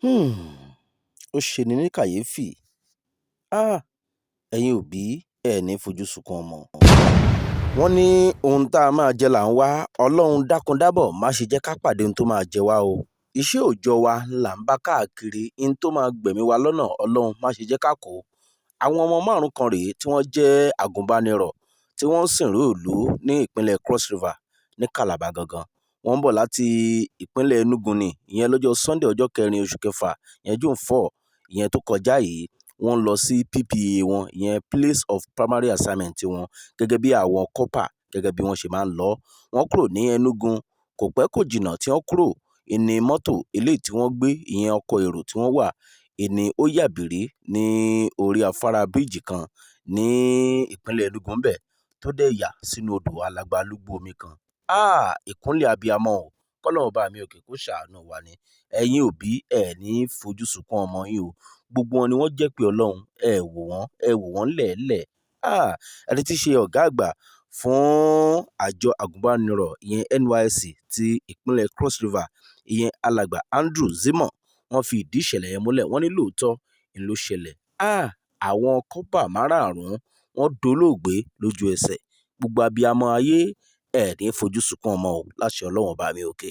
Ó ṣe ní ní kàyéfì. Ẹ̀yin òbí, ẹ ní fojú sunkún ọmọ. Wọ́n ní ohun tá a máa jẹ là ń wá. Ọlọ́run dákun dábọ̀ má ṣe jẹ́ ká pàdé ohun tó máa jẹ wá o. Iṣẹ́ òòjọ́ wa là ń bá káàkiri, ihun tó máa gbẹ̀mí wa lọ́nà, Ọlọ́run má ṣe jẹ́ ká kó. Àwọn ọmọ márùn-ún kan rèé tí wọ́n jẹ́ agùnbánirọ̀ tí wọ́n ń sìnrú ìlú ní ìpínlẹ̀ Cross River ní Calabar gangan. Wọ́n ń bọ̀ láti ìpínlẹ̀ Enugu ní, ìyẹn lọ́jọ́ Sunday, ọjọ́ kẹrin oṣù kẹfà, ìyẹn June 4, ìyẹn tó kọjá yìí. Wọ́n ń lọ sí PPA wọn, ìyẹn Place of Primary Assignment wọn, gẹ́gẹ́ bí àwọn corper, gẹ́gẹ́ bí wọ́n ṣe máa ń lọ. Wọ́n kúrò ní Enugu, kò pẹ́ kò jìnnà tí wọ́n kúrò ní mọ́tò eléyìí tí wọ́n gbé, ìyẹn ọkọ̀ èrò tí wọ́n wà, ìní ó yàbìrí ní orí afárá bíríìjì kan ní ìpínlẹ̀ Enugu ńbẹ̀, tó dẹ̀ yà sínú odò alagbalúgbú omi kan. Ìkúnlẹ̀ abiyamọ o, kọ́lọ́run ọba mi òkè kó ṣàánú wa ni. Ẹ̀yin òbí, ẹ ní fojú sunkún ọmọ yín o. Gbogbo wọn ni wọ́n jẹ́ pé Ọlọ́run. Ẹ wò wọ́n, ẹ wò wọ́n lẹ́ẹ̀lẹ̀. Ẹni tí í ṣe ọ̀gá àgbà fún àjọ agùnbánirọ̀, ìyẹn NYSC ti ìpínlẹ̀ Cross River, ìyẹn Alàgbà Andrew Zimo, wọ́n fi ìdí ìṣẹ̀lẹ̀ yẹn múlẹ̀. Wọ́n ní lóòótọ́ ń ló ṣẹlẹ̀. Àwọn corper márààrún wọ́n dolóògbé lójú ẹsẹ̀. Gbogbo abiyamọ ayé, ẹ ní fojú sunkún ọmọ o, láṣẹ Ọlọ́run ọba mi òkè.